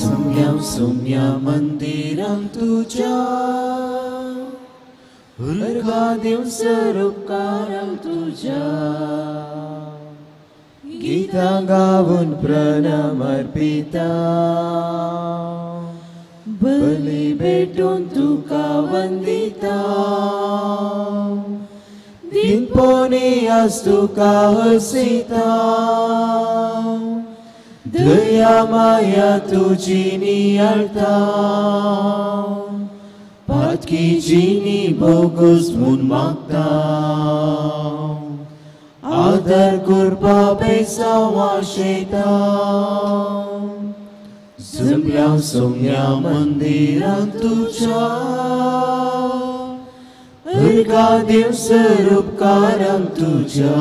सुम्या सुम्या मंदिरां तुझ्या उर्गा दिवसर उपकारां तुझ्या गीतां गावन प्रणम अर्पिता बली भेटून तुका वंदिता दिनपोनी आज तुका हसिता दया माया तुजी नियाळता पातकी जिनी बोगस म्हूण मागता आदर कृपा बेसांव आशेता सुम्या सुम्या मंदिरां तुझ्या उर्गा दिवसर उपकारां तुझ्या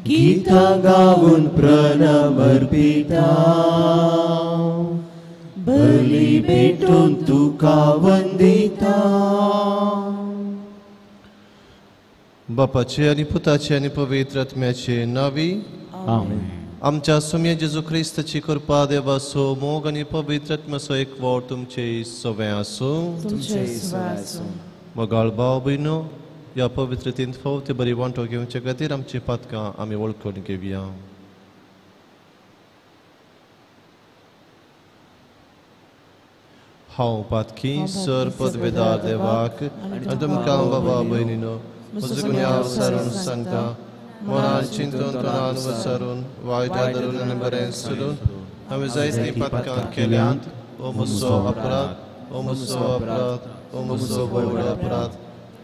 गीतां गावन प्रणम अर्पिता बली भेटून तुका वंदिता. बापाचे आनी पुताचे आनी पवित्र आत्म्याचे नावी आमेन. आमच्या सुम्या जेजू क्रिस्ताची कृपा देवाचो मोग आनी पवित्र आत्म्याचो एकवट तुमचे सवें आसूं. मोगाळ भाव भयणो, ह्या पवित्रतेंत फावती बरी वांटो घेवचे खातीर आमची पातकां आमी वळखून घेवया. हांव पातकी सर पदवेदार देवाक आनी तुमकां बाबा भयणीनो म्हजो गुन्यांव सारून सांगता मनान चिंतून तोंडान वचारून वायट आदरून आनी बरें सोडून हांवें जायतीं पातकां केल्यांत. ओ म्हजो अपराध, ओ म्हजो अपराध, ओ म्हजो व्हड अपराध.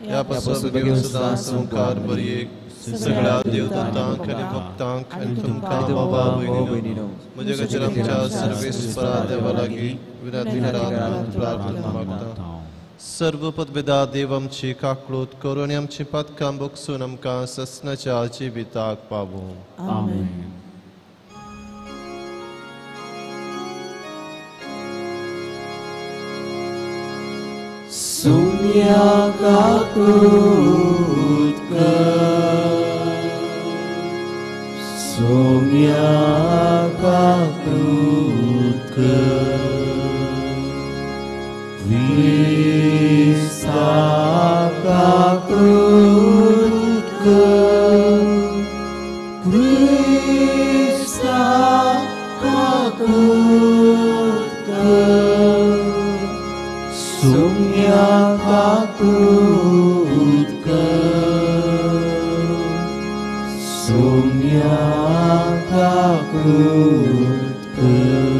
ह्या पासून बेगीन सदां संवकार बरयेक सगळ्या देवदूतांक आनी भक्तांक आनी तुमकां बाबा भयणीनो म्हज्या खातीर आमच्या सर्वेस्परा देवा लागीं विनंती करात प्रार्थना मागता. सर्व पदवेदा देव आमची काकळूत करून आनी आमची पातकां बगसून आमकां ससनाच्या जिविताक पावूं. आमेन. सुम्या काकूत कर, सुम्या काकूत कर, क्रिस्ता काकूत कर, क्रिस्ता काकूत कर, सुम्या काकूत कर, सुम्या काकूत कर.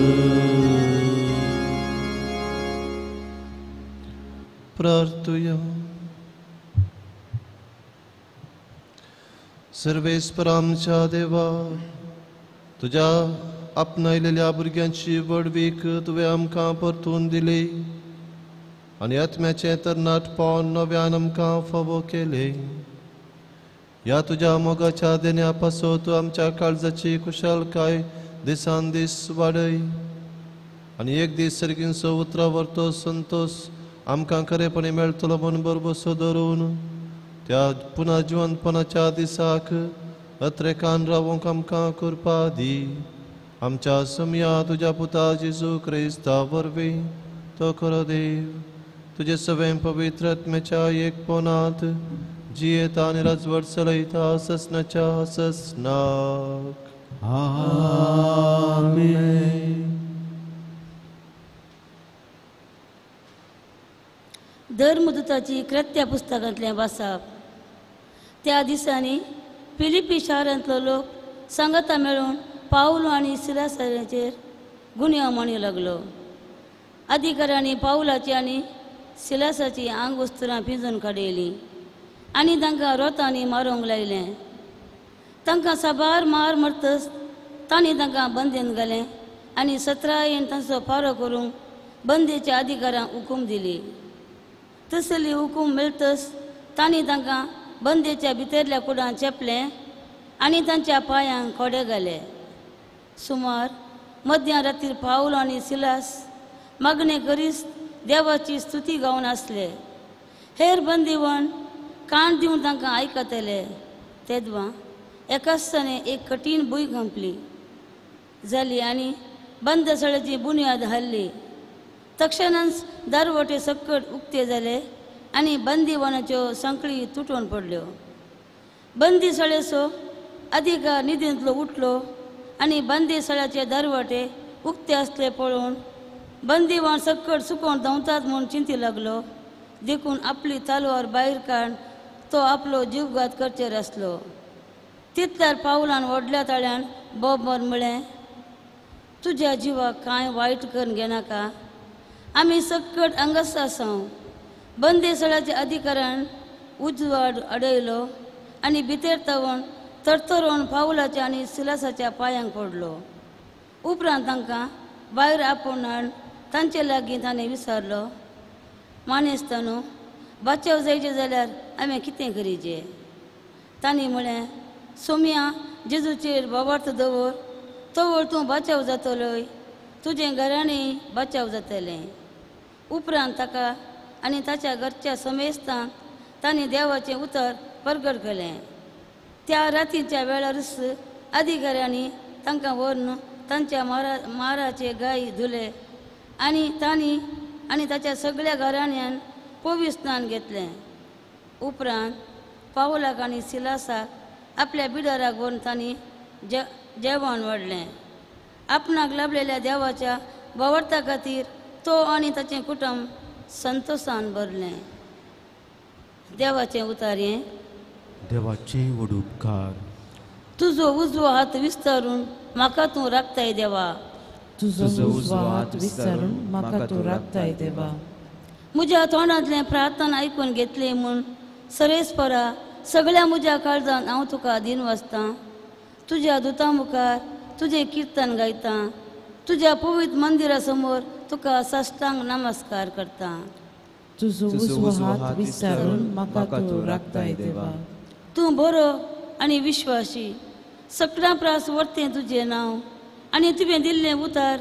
प्रार्थुया. सर्वेस्परा आमच्या देवा, तुज्या आपणायलेल्या भुरग्यांची व्हडवीक तुवें आमकां परतून दिली आनी आत्म्याचें तरणाटपण नव्यान आमकां फावो केलें. ह्या तुज्या मोगाच्या देण्या पासत तूं आमच्या काळजाची खुशालकाय दिसान दीस वाडय आनी एक दीस सर्गींचो उतरां व्हरतो संतोश आमकां खरेपणी मेळटलो म्हूण भरवंसो धरून त्या पुनः जिवंतपणाच्या दिसाक अत्रेकान रावोंक आमकां कृपा दी. आमच्या समया तुज्या पुता जेजू क्रिस्ता वरवीं तो खरो देव तुजे सवें पवित्र आत्म्याच्या एकपणांत जियेता आनी राजवट चलयता ससनाच्या ससनाक. आमेन. धर्मदूताची कृत्या पुस्तकांतलें वाचप. त्या दिसांनी फिलिपी शारांतलो लोक सांगाता मेळून पावलो आनी सिलासाचेर गुन्यांव म्हणूंक लागलो. अधिकाऱ्यांनी पावलाची आनी सिलासाची आंगवस्त्रां पिंजून काडयलीं आनी तांकां रोतांनी मारूंक लायलें. तांकां साबार मार मरतच तांणी तांकां बंदेन घालें आनी सत्रायेन तांचो फारो करूंक बंदेच्या अधिकाऱ्यांक हुकूम दिली. तसली हुकूम मेळतच तांणी तांकां बंदेच्या भितरल्या कुडान चेपलें आनी तांच्या पांयांक खोडे घाले. सुमार मध्यान रातीर पावल आनी सिलास मागणे करीस देवाची स्तुती गावन आसले. हेर बंदीवण कान दिवन तांकां आयकतले. तेदवां एकाच एक कठीण भूंय कंपली जाली आनी बंदसळाची बुन्याद हाल्ली. तक्षणच दारवटे सक्कट उक्ते जाले आनी बंदीवानाच्यो सांखळी तुटून पडल्यो. बंदीसळेचो अधिकार निधींतलो उठलो आनी बंदीसळाचे दरवटे उक्ते आसले पळोवन बंदीवान सक्कट सुकोवन धांवतात म्हूण चिंती लागलो. देखून आपली तलवार भायर काडून तो आपलो जीवघात करचेर आसलो. तितल्यार पावलान व्हडल्या ताळ्यान बोब मारून म्हळें, तुज्या जिवाक कांय वायट करून घेनाका, आमी सक्कट हांगाच आसा. बंदीसळाच्या अधिकारान उजवाड अडयलो आनी भितर तावून तरतरून पावलाच्या आनी सिलासाच्या पांयांक पडलो. उपरांत तांकां भायर आपोवन हाडून तांचे लागीं ताणें विचारलो, मानेस्तानू, बाचाव जायचे जाल्यार हांवें कितें करीचें? तांणी म्हळें, सोम्या जेजूचेर भावार्थ दवर, तवर तूं बाचाव जातलोय, तुजें घराणें बाचाव जातलें. उपरांत ताका आनी ताच्या घरच्या समेस्तांक तांणी देवाचें उतर परगट केलें. त्या रातीच्या वेळारच अधिकाऱ्यांनी तांकां व्हरून तांच्या माराचे गाय धुले आनी तांणी आनी ताच्या सगळ्या घराण्यान पवित्र स्नान घेतलें. उपरांत पावलाक आनी सिलासाक आपल्या बिडाराक व्हरून तांणी जेवण वाडलें. आपणाक लाभलेल्या देवाच्या भावार्था खातीर तो आनी ताचें कुटुंब संतोशान भरलें. देवाचें उतार हें. देवाचे व्हड उपकार. तुजो उजवो हात विस्तारून म्हाका तूं राखताय देवा. तुजो उजवो हात विस्तारून म्हाका तूं राखताय देवा. म्हज्या तोंडांतलें प्रार्थना आयकून घेतली म्हूण सरेस्परा सगळ्या म्हज्या काळजान हांव तुका दीन वाचतां. तुज्या दुतां मुखार तुजें किर्तन गायतां. तुज्या पवित्र मंदिरा समोर तुका साष्टांग नमस्कार करता. तुजो उजवो हात विस्तारून म्हाका तूं राखताय देवा. तूं बरो आनी विश्वासी, सगळ्यां प्रास वर्तें तुजें नांव आनी तुवें दिल्लें उतार,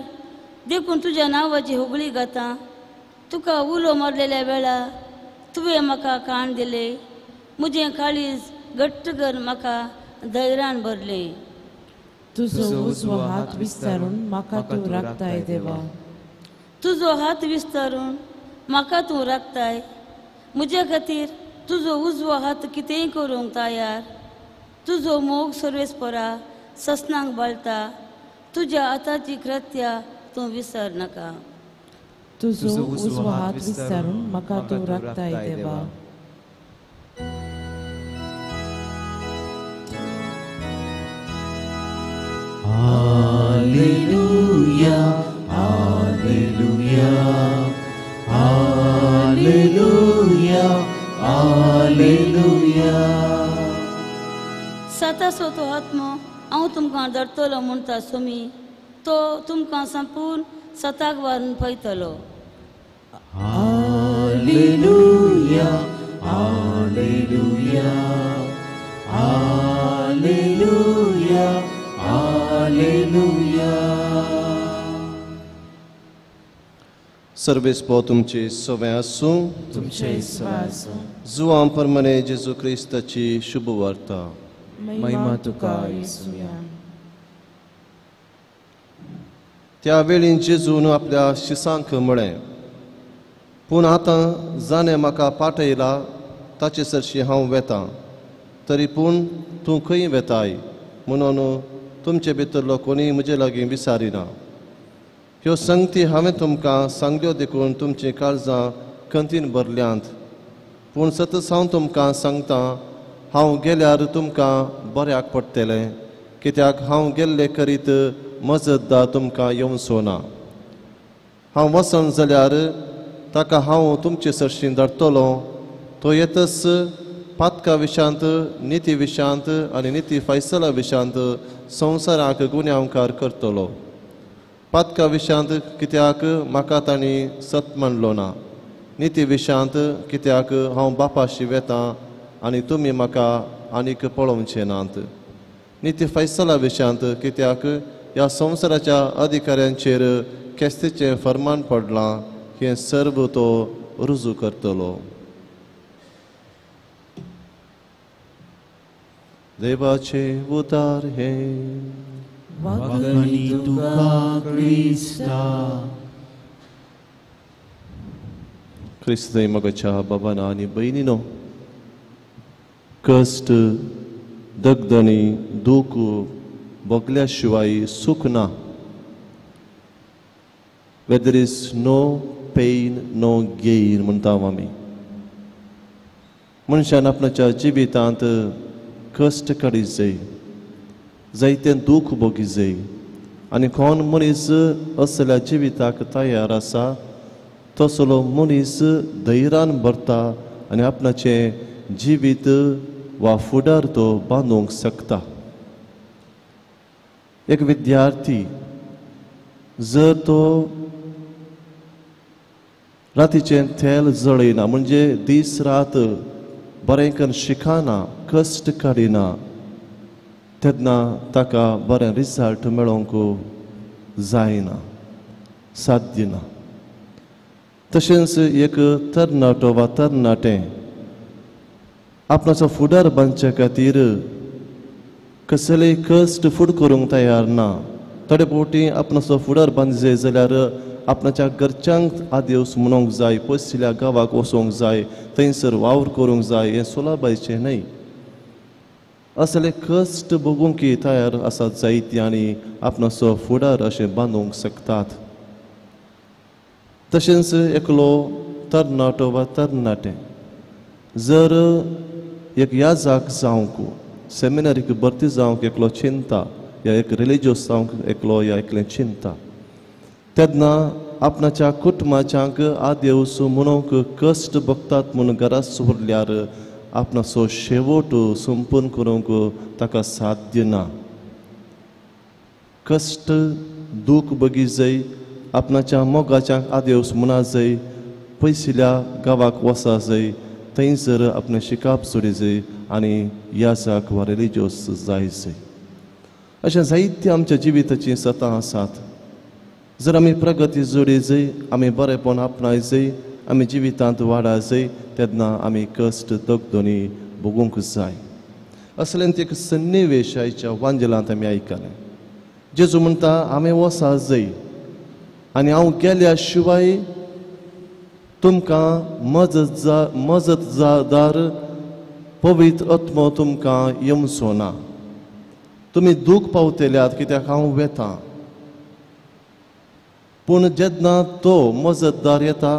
देखून तुज्या नांवाची होगळी गाता. तुका उलो मारलेल्या वेळा तुवें म्हाका काण दिलें, म्हजें काळीज घट्ट कर म्हाका धैर्यान भरलें. तुजो उजवो हात विस्तारून म्हाका तूं राखताय देवा. तुजो हात विस्तारून म्हाका तूं राखताय. म्हज्या खातीर तुजो उजवो हात कितेंय करूंक तयार. तुजो मोग सर्वेस्परा ससनांक बाळटा. तुज्या हाताची कृत्या तूं विसर नाका. तुजो उजवो हात विस्तारून म्हाका तूं राखताय देवा. Alleluia, Alleluia, Alleluia, Alleluia. सातासो तो आत्मो हांव तुमकां धरतलो म्हणटा सोमी, तो तुमकां संपूर्ण सताक वारून पळयतलो. Alleluia, Alleluia, Alleluia, Alleluia. सर्वेस्पो तुमचे सवें आसूं. तुमचे सवें आसूं. जुवां परमने जेजू क्रिस्ताची शुभ वार्ता. महिमा तुका येसुया. त्या वेळी जेजून आपल्या शिसांक म्हळें, पूण आतां जाणें म्हाका पाठयला ताचे सरशी हांव वेतां, तरी पूण तूं खंय वेताय म्हणून तुमचे भितरलो कोणीय म्हजे लागीं विचारिना. ह्यो संगती हांवें तुमकां सांगल्यो देखून तुमचीं काळजां खंतीन भरल्यांत. पूण सतत हांव तुमकां सांगतां, हांव गेल्यार तुमकां बऱ्याक पडटलें, कित्याक हांव गेल्ले करीत मजतदार तुमकां येवचो ना. हांव वचन जाल्यार ताका हांव तुमचे सरशीं धाडटलो. तो येतच पातका विशांत, निती विशांत आनी निती फैसला विशांत संवसाराक गुन्यांवकार करतलो. पातका विशांत कित्याक म्हाका तांणी सत मानलो ना, निती विशांत कित्याक हांव बापाशी वेतां आनी तुमी म्हाका आनीक पळोवचे नात, निती फैसला विशांत कित्याक ह्या संवसाराच्या अधिकाऱ्यांचेर केस्तीचें फर्मान पडलां हें सर्व तो रुजू करतलो. देवाचे उतार हे. वागणी तुका क्रिस्ता. क्रिस्त मोगाच्या बाबानो आनी भयणीनो, कश्ट, दगदणी, दूख भोगल्या शिवाय सूख ना. Where there is no pain, no gain म्हणटा आमी. मनशान आपणाच्या जिवितांत कश्ट काडी जाय, जायतें दूख भोगी जाय आनी कोण मनीस असल्या जिविताक तयार आसा तसलो मनीस धैर्यान भरता आनी आपणाचें जिवीत वा फुडार तो बांदूंक शकता. एक विद्यार्थी जर तो रातीचें तेल जळयना, म्हणजे दीस रात बरें करून शिकना, कश्ट काडिना, तेन्ना ताका बरें रिजल्ट मेळोवंक जायना, साध्य ना. तशेंच एक तरणाटो वा तरणाटें आपणाचो फुडार बांदचे खातीर कसलेय कश्ट फुड करूंक तयार ना. थोडे फावटी आपणाचो फुडार बांदचे जाल्यार आपणाच्या घरच्यांक आदेस म्हणूंक जाय, पयसुल्ल्या गांवाक वचोंक जाय, थंयसर वावर करूंक जाय, हें सोलाबायचें न्हय. असले कश्ट भोगूंक तयार आसात जायती आनी आपणाचो फुडार अशें बांदूंक शकतात. तशेंच एकलो तरणाटो वा तरणाटें जर एक याजाक जावंक, सेमिनारीक भरती जावंक एकलो चिंता या एक रिलिजियस जावंक एकलो या एकलें चिंता, तेन्ना आपणाच्या कुटुंबाच्यांक आदेवस म्हणूंक कश्ट भोगतात म्हूण घरा सोडल्यार आपणाचो शेवट संपूर्ण करूंक ताका साध्य ना. कश्ट दूख बगी जाय, आपणाच्या मोगाच्यांक आदेवस म्हणा जाय, पयसुल्ल्या गांवाक वचा जाय, थंयसर आपणें शिकाप सोडी जाय आनी याजाक वा रिलिजियस जाय जाय. अशें जायतीं आमच्या जिविताचीं सतां आसात. जर आमी प्रगती जोडी जाय, आमी बरेंपण आपणाय जाय, आमी जिवितांत वाडा जाय, तेन्ना आमी कश्ट दगदणी भोगूंक जाय. असलें एक सन्निवेश आयच्या वांजेलांत आमी आयकलें. जेजू म्हणटा आमी वसा जाय आनी हांव गेल्या शिवाय तुमकां मजतदार पवित्र आत्मो तुमकां येवचो ना. तुमी दूख पावतल्यात कित्याक हांव वेतां. पूण जेन्ना तो मजतदार येता,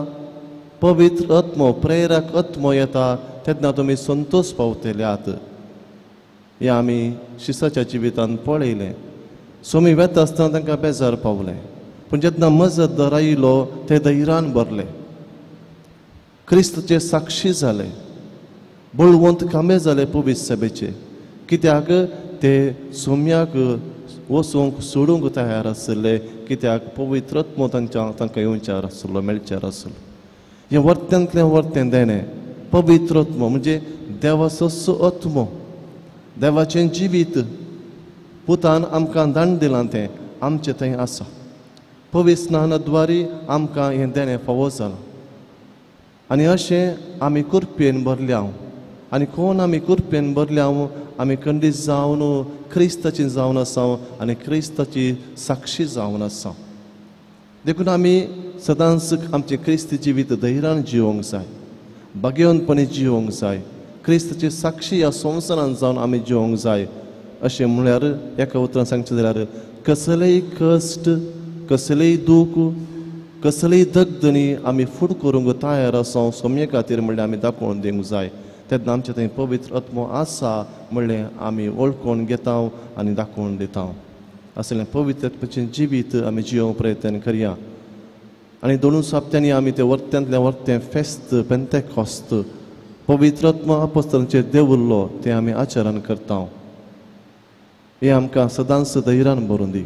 पवित्र आत्मो, प्रेरक आत्मो येता, तेन्ना तुमी संतोश पावतल्यात. हें आमी शिसाच्या जिवितांत पळयलें. स्वामी वेता आसतना तांकां बेजार पावलें, पूण जेन्ना मजतदार आयलो ते धैर्यान भरले, क्रिस्ताचे साक्षी जाले, बळवंत कामे जाले पवित्र सभेचे, कित्याक ते सोम्याक वचूंक सोडूंक तयार आशिल्ले, कित्याक पवित्र आत्मो तांकां येवच्यार आसलो, मेळच्यार आसलो. हें वर्त्यांतलें वर्तें देणें पवित्र आत्मो म्हणजे देवाचो आत्मो, देवाचें जिवीत पुतान आमकां दान दिलां तें आमचें थंय आसा. पवित्र स्नानाद्वारे आमकां हें देणें फावो जालां आनी अशें आमी कुरपेन भरल्या. आनी कोण आमी कुरपेन भरल्या? आमी खंडीत जावन क्रिस्ताची जावन आसा आनी क्रिस्ताची साक्षी जावन आसा. देखून आमी सदांच आमचें क्रिस्ती जिवीत धैर्यान जिवंक जाय, भाग्यवंतपणी जिवंक जाय, क्रिस्ताची साक्षी ह्या संवसारांत जावन आमी जिवंक जाय. अशें म्हळ्यार एका उतरान सांगचें जाल्यार कसलेय कश्ट, कसलेय दूख, कसलेय दगदणी आमी फूड करूंक तयार आसा सोम्ये खातीर म्हणल्यार आमी दाखोवन दिवंक जाय. तेन्ना आमचें थंय पवित्र आत्मो आसा म्हणलें आमी वळखून घेता आनी दाखोवन दिता. असलें पवित्र आत्म्याचें जिवीत आमी जियोवंक प्रयत्न करया. आनी दोनूच हप्त्यांनी आमी ते वर्त्यांतलें वर्तें फेस्त पेंतेकोस्त पवित्र आत्मो आपोस्तलांचेर देंवल्लो तें आमी आचरण करता. हें आमकां सदांच धैर्यान भरून दी.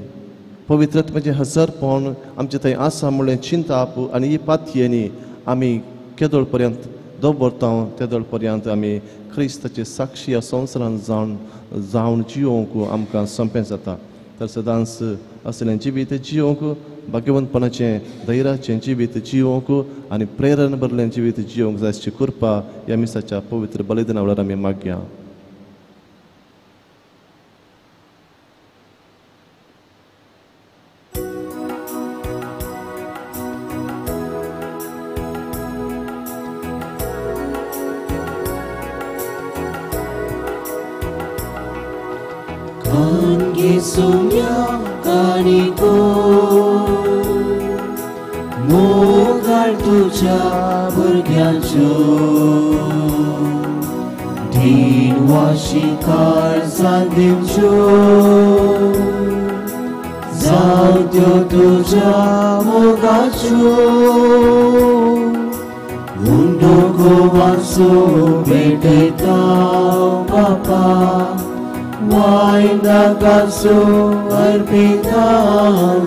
पवित्र आत्म्याचें हजारपण आमचें थंय आसा म्हणलें चिंताप आनी ही पातयेनी आमी केदोळ पर्यंत दवरता तेदोळ पर्यंत आमी क्रिस्ताचे साक्षी ह्या संवसारांत जावन जावन जियोवंक आमकां सोंपें जाता. तर सदांच असलें जिवीत जियोवंक, भाग्यवंतपणाचें धैर्याचें जिवीत जियोवंक आनी प्रेरण भरलें जिवीत जियोवंक जाय अशी कृपा ह्या मिसाच्या पवित्र बलिदाना वेळार आमी मागया. खांगी सुम्या काणिको मोगाळ तुज्या भुरग्यांच्यो दिनवाशी काळजां दिवच्यो जावं त्यो तुज्या मोगाच्यो उंडो गोवाचो पेटयता बापा वायनाकाचो अर्पिता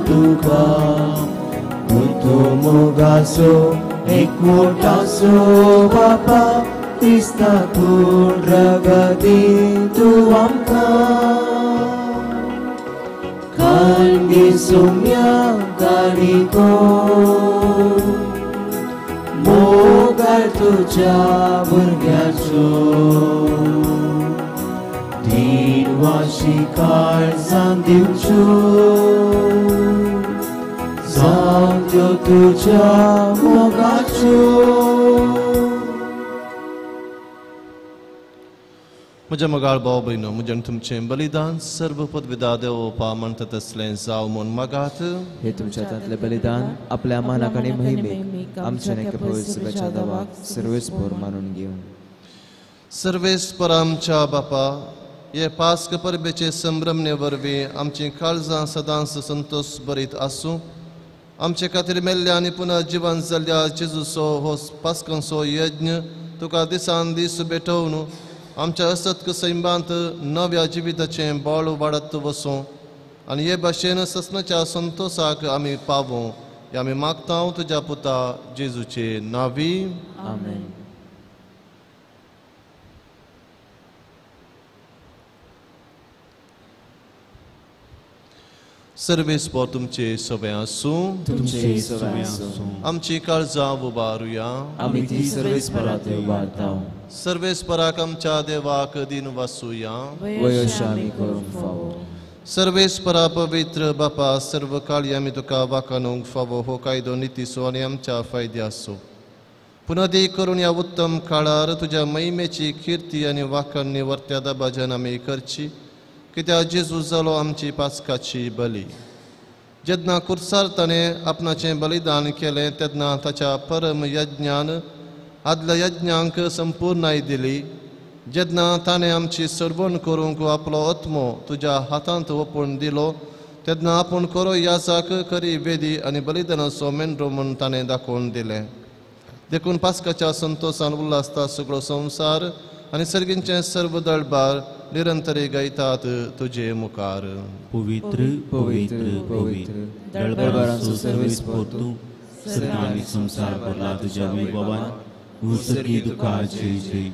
तुका पुतो मोगाचो एकवटाचो बापा क्रिस्ता कूड रगती तूं आमकां खांगी सुम्या काणिको मोगाळ तुज्या भुरग्यांच्यो दिनवाशी काळजां दिवच्यो जावं त्यो तुज्या मोगाच्यो. म्हज्या मोगाळ भाव भयणो म्हजें तुमचें बलिदान सर्व पदविदा देवोपा म्हणटा तसलें जावं म्हूण मागात. हे तुमच्या हातांतलें बलिदान आपल्या मानाक आनी महिमेक आमच्या पवित्र देवाक सर्वेस्पर मानून घेवन. सर्वेस्पर आमच्या बापा हे पास्क परबेचे संभ्रमणे वरवीं आमचीं काळजां सदांच संतोश भरीत आसूं. आमचे खातीर मेल्ल्या आनी पुनः जिवन जाल्ल्या जेजूचो हो पास्कांचो यज्ञ तुका दिसान दीस भेटोवन आमच्या असत्क सैमांत नव्या जिविताचें बळ वाडत वसूं आनी हे भाशेन ससनाच्या संतोशाक आमी पावूं हे आमी मागता तुज्या पुता जेजूचे नांवी. आमेन. सर्वेस्पर तुमचे सगळे आसूं. तुमचे सगळे आसूं. आमची काळजां उबारुया. आमी ती सर्वेस्पराक उबारता. सर्वेस्पराक आमच्या देवाक दिन वासुया. वयोशा आमी करूंक फावो. सर्वेस्परा पवित्र बापा सर्व काळी आमी तुका वाखाणूंक फावो हो कायदो नितीचो आनी आमच्या फायद्याचो. पुनदी करून ह्या उत्तम काळार तुज्या महिमेची किर्ती आनी वाखाणणी वर्त्या दबाज्यान आमी करची कित्याक जेजू जालो आमची पास्काची बली. जेन्ना कुर्सार ताणें आपणाचें बलिदान केलें तेन्ना ताच्या परम यज्ञान आदल्या यज्ञांक संपूर्णाय दिली. जेन्ना ताणें आमची सर्वण करूंक आपलो आत्मो तुज्या हातांत ओपून दिलो तेन्ना आपूण खरो याजाक खरी वेदी आनी बलिदानाचो मेंढरो म्हूण ताणें दाखोवन दिलें. देखून पास्काच्या संतोशान उल्हासता सगळो संवसार आनी सर्गींचें सर्व दळबार निरंतरी गायतात तुजे मुखार. पवित्र पवित्र पवित्र दळबारांचो सर्वेस्पर तूं सर्ग आनी संवसार भरला तुज्या वैभवान. उत्सर्गी तुका जय जय.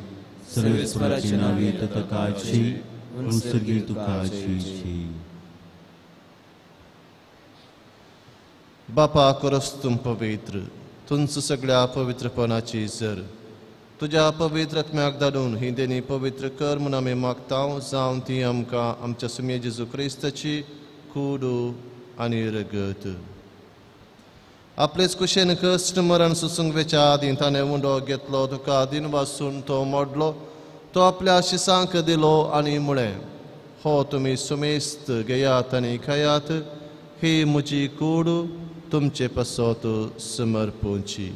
सर्वेस्पराचे नांवे तुका जय. उत्सर्गी तुका जय जय. बापा करस तूं पवित्र तुंच सगळ्या पवित्रपणाची जर तुज्या पवित्र आत्म्याक धाडून ही देणी पवित्र कर म्हूण आमी मागता जावं ती आमकां आमच्या सुमये जेजू क्रिस्ताची कूड आनी रगत. आपलेच कुशेन कश्ट मरण सोसूंक वेच्या आदीं ताणें उंडो घेतलो तुका दिन वासून तो मोडलो तो आपल्या शिसांक दिलो आनी म्हळें हो तुमी सुमेस्त घेयात आनी खायात ही म्हजी कूड तुमचे पासत समर्पूची.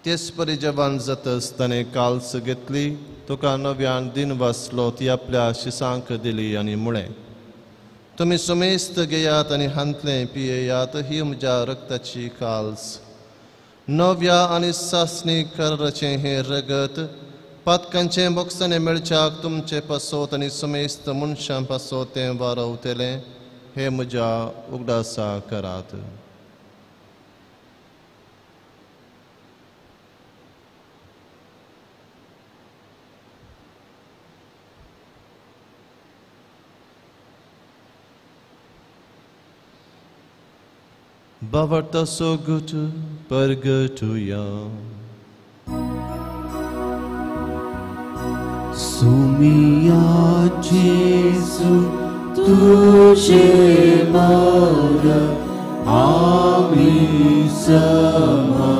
तेच परी जेवण जातच ताणें काल्स घेतली तुका नव्यान दिन वाचलो ती आपल्या शिसांक दिली आनी म्हळें तुमी सुमेस्त घेयात आनी हांतलें पियेयात ही म्हज्या रक्ताची काल्स. नव्या आनी सासणी कराराचें हें रगत पातकांचें बोगसणें मेळच्याक तुमचे पासत आनी सुमेस्त मनशां पासत तें वारवतलें हें म्हज्या उगडासा करात. Bavarta sogutu pergatuya. Sumia Jesu तुझे मर आमी समरमता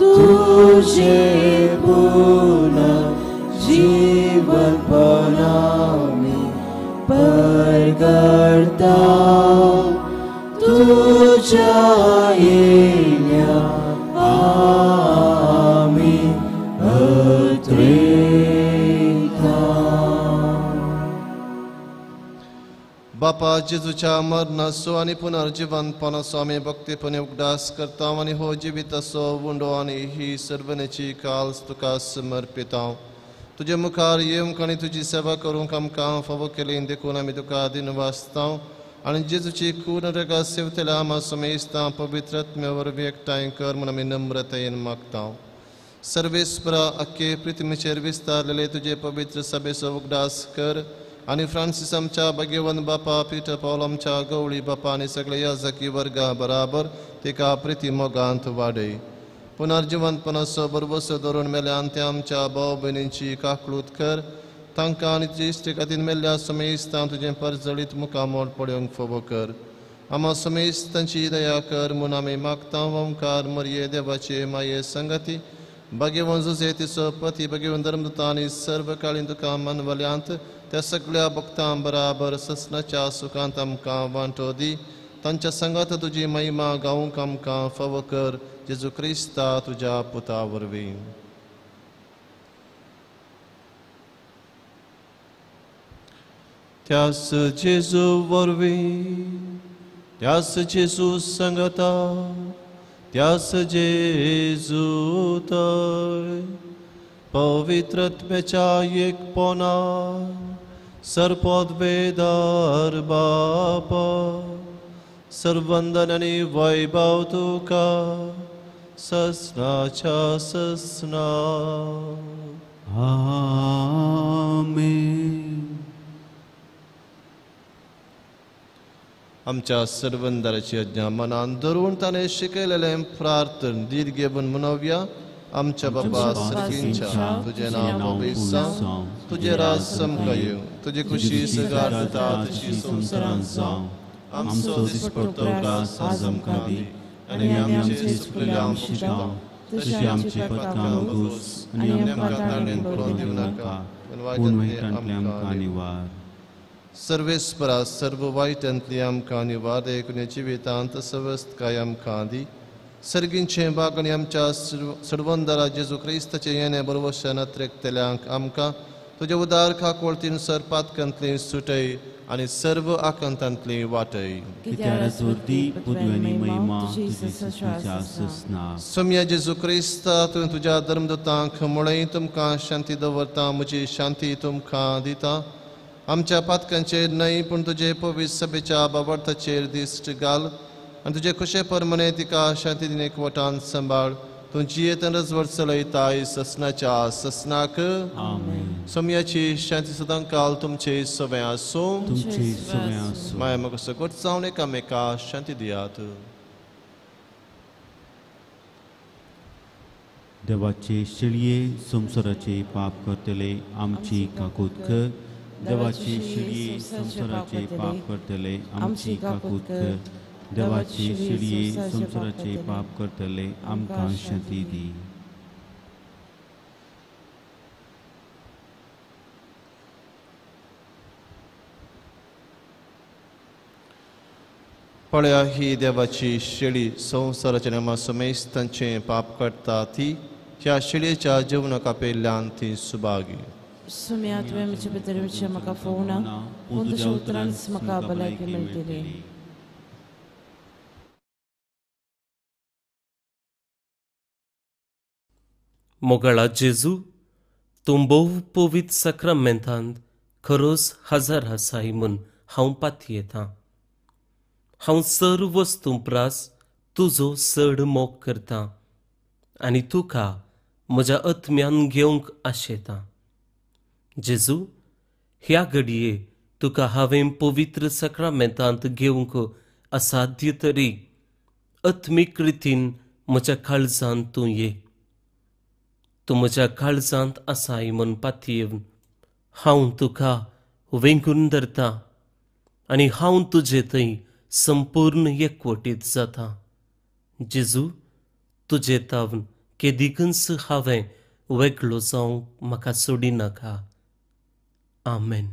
तुझे पुनः जीवनपणामी परगडता तुझ्या येण्या आमी अत्रेता. बापा जेजूच्या मरणाचो आनी पुनर्जिवनपणाचो आमी भक्तीपणे उगडास करता आनी हो जिविताचो उंडो आनी ही सर्वनेची काल तुका समर्पिता. तुजे मुखार येवंक आनी तुजी सेवा करूंक आमकां फावो केली देखून आमी तुका दिनवासता आनी जेजूची खून रगा सेवतल्या आमा समेस्तां पवित्र आत्म्या वरवीं एकठांय कर म्हूण आमी नम्रतायेन मागता. सर्वेस्परा अख्खे पृथ्वीचेर विस्तारलेले तुजे पवित्र सभेचो उगडास कर आनी फ्रांसीस आमच्या भाग्यवंत बापा पीटर पावल आमच्या गवळी बापा आनी सगळे याजकी वर्गा बराबर तिका प्रिती मोगांत वाडय. पुनर्जिवंतपणाचो बरबसो धरून मेल्यान ते आमच्या भाव भयणींची काकळूत कर तांकां आनी तुजे इश्टे खातीर मेल्ल्या समेस्तां तुजें परजळीत मुखामोल पळोवंक फावो कर. आमा समेस्तांची दया कर म्हूण आमी मागता. ओंकार मरये देवाचे माये संगती भाग्यवंत जुजे तिचो पती भाग्यवंत धर्मदूता आनी सर्व काळीन तुका मनवल्यांत त्या सगळ्या भक्तां बराबर ससनाच्या सुखांत आमकां वांटो दी. तांच्या संगात तुजी महिमा गावंक आमकां फावो कर जेजू क्रिस्ता तुज्या पुता वरवीं. त्यास जेजू वरवीं, त्यास जेजू संगता, त्यास जेजू तय पवित्रत्म्याच्या एकपणान सर्पोद्वेदार बापा सर्वंदन आनी वैभव तुका ससनाच्या ससना. आमेन. आमच्या सर्वंदराची आज्ञा मनान धरून ताणें शिकयलेलें प्रार्थन धीर घेवन म्हणोवया. आमच्या बाबा सर्गींच्या तुजें नांव पवित्र जावं, तुजें राज समकां येवं, तुजी खुशी सगळ्या जाता तशी संवसारांत जावं. आमचो दिसपट्टो ग्रास आज आमकां दी आनी आमचे चुकलेले आमकां तशी आमची पथकां घुस आनी आमकां ताणें पडोवन दिवं नाका, पूण वायटांतले आमकां निवार. सर्वेस्परा सर्व वायटांतली आमकां निवार, देखून जिवितांत सवस्तकाय आमकां दी. सर्गींचें बाग आनी आमच्या सर्वंदरा जेजू क्रिस्ताचें येणें बरवशान अत्रेकतल्यांक आमकां तुजे उदार खाकोळतीन सर पातकांतली सुटय आनी सर्व आकांतांतली वाटय. सोम्या जेजू क्रिस्ता तुवें तुज्या धर्मदूतांक म्हळें तुमकां शांती दवरता, म्हजी शांती तुमकां दिता. आमच्या पातकांचेर न्हय पूण तुजे पवित्र सभेच्या बाबर्थाचेर दिश्ट घाल आनी तुजे खुशे परमने तिका शांती दिन एकवटान सांबाळ. तूं जियेत रजवट चलयताय ससनाच्या ससनाक. सोम्याची शांती सदां काल तुमचे सवें आसूं. माया म्हाका सगट जावन एकामेका शांती दियात. देवाचे शेळये संवसाराचे पाप करतले आमची काकूत कर. देवाचे शेळये संवसाराचे पाप करतले आमची काकूत कर. देवाचे शेळये संवसाराचे पाप करतले आमकां शांती दी. पळया ही देवाची शेळी संवसाराच्या नेमा समेस्तांचें पाप करता ती ह्या शेळयेच्या जेवणाक आपयल्ल्यान ती सुभागी. सुम्या तुवें म्हजे भितर विशय म्हाका फोवना, पूण तुज्या उतरांच म्हाका भलायकी मेळटली. मोगाळा जेजू, तूं भोव पवित्र साक्रामेंतांत खरोच हजर आसाय म्हूण हांव पातयेतां. हांव सर्व वस्तूं प्रास तुजो चड मोग करतां आनी तुका म्हज्या आत्म्यान घेवंक आशेतां. जेजू, ह्या घडये तुका हांवें पवित्र साक्रामेंतांत घेवंक असाध्य तरी आत्मीक रितीन म्हज्या काळजांत तूं ये. तूं म्हज्या काळजांत आसाय म्हूण पातयेवन हांव तुका वेंगून धरतां आनी हांव तुजे थंय संपूर्ण एकवटीत जाता. जेजू, तुजे तावन केदिकूच हांवें वेगळो जावंक म्हाका सोडिनाका. आमेन.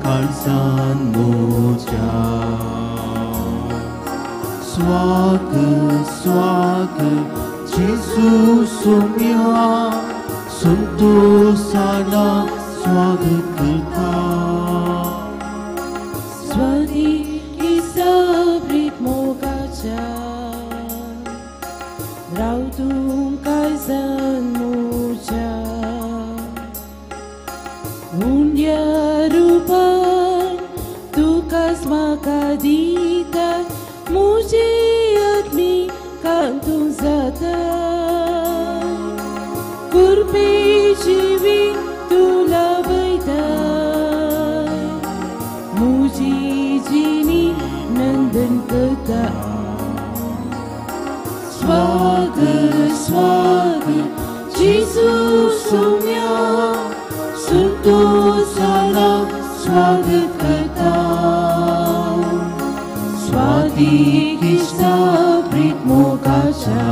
काळजान म्हज्या स्वागत स्वागत जेजू सोम्या संतोषाना स्वागत करता. स्वादी किसाब्रीत मोगाच्या राव तूं काळजान म्हज्या उंड्या रुपान तुकाच म्हाका दिता म्हजे आत्मिकान तूं जाता. कुरपे जिवी तूं लाभयता म्हजी जिणी नंदन करता. स्वागत स्वागत जेजू सोम्या संतोषाना स्वागत करता. स्वादी किस्ता प्रीत मोगाच्या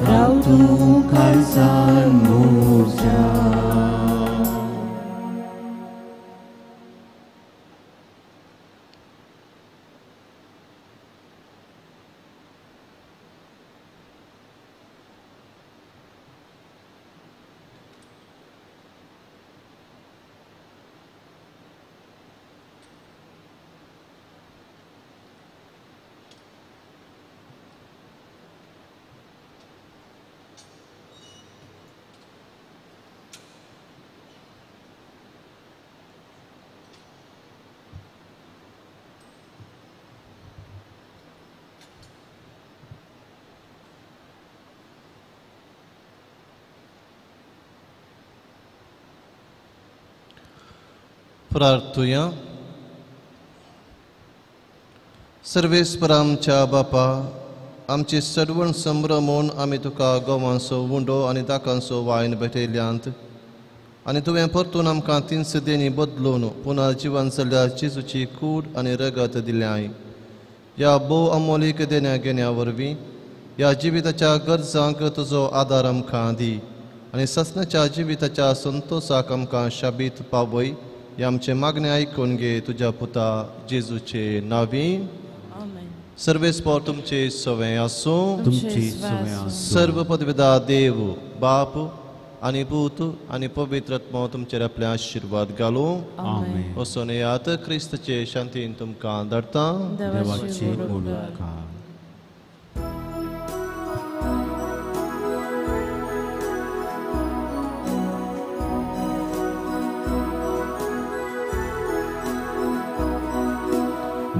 राव तूं काळजान म्हज्या. प्रार्थुया. सर्वेस्पर आमच्या बापा, आमची सर्वण संभ्रमून आमी तुका गोवांचो उंडो आनी दाकांचो वायन भेटयल्यांत आनी तुवें परतून आमकां तीन देणी बदलून पुनर्जिवन जाल्ल्या जेजूची कूड आनी रगत दिल्याय. ह्या भोव अमोलीक देण्या घेण्या वरवीं ह्या जिविताच्या गरजांक तुजो आदार आमकां दी आनी ससनाच्या जिविताच्या संतोसाक आमकां शाबीत पावय. हे आमचे मागणे आयकून घे तुज्या पुता जेजूचे नांवी. सर्वेस्पर तुमचे सवे आसूं. सर्व पदविदा देव बाप आनी पूत आनी पवित्र आत्मो तुमचेर आपले आशिर्वाद घालूं. वचून येयात, क्रिस्तचे शांतीन तुमकां धाडटा.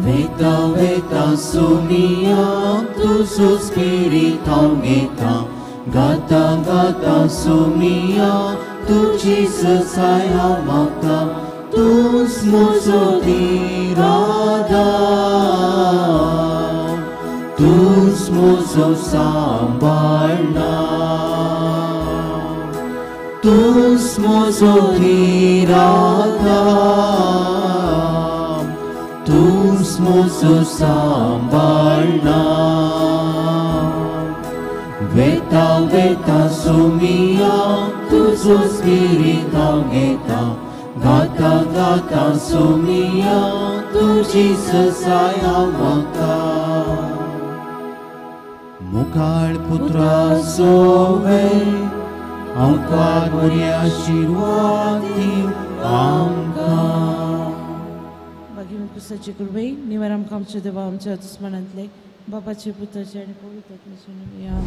Veta, veta, sumia, tu spirito घेता. गाता गाता sumia, tu Jesus I मागता. तूंच म्हजो दिरादा, तूंच म्हजो सांबाळना, तूंच म्हजो दिरादा, तूंच म्हजो सांबाळना. वेता वेता सोमिया, तुजो स्पिरीत हांव घेता. गाता गाता सोमिया, तुजी ससाय हांव मागता. मुखाळ पुत्रा सोवे, आमकां बरी आशिर्वाद दिव आमकां. पुसाची कृपे निवार आमकां आमच्या देवा आमच्या दुस्मनांतले बापाचे पुताचे आनी पवित्र आत्म्याचे नांवान.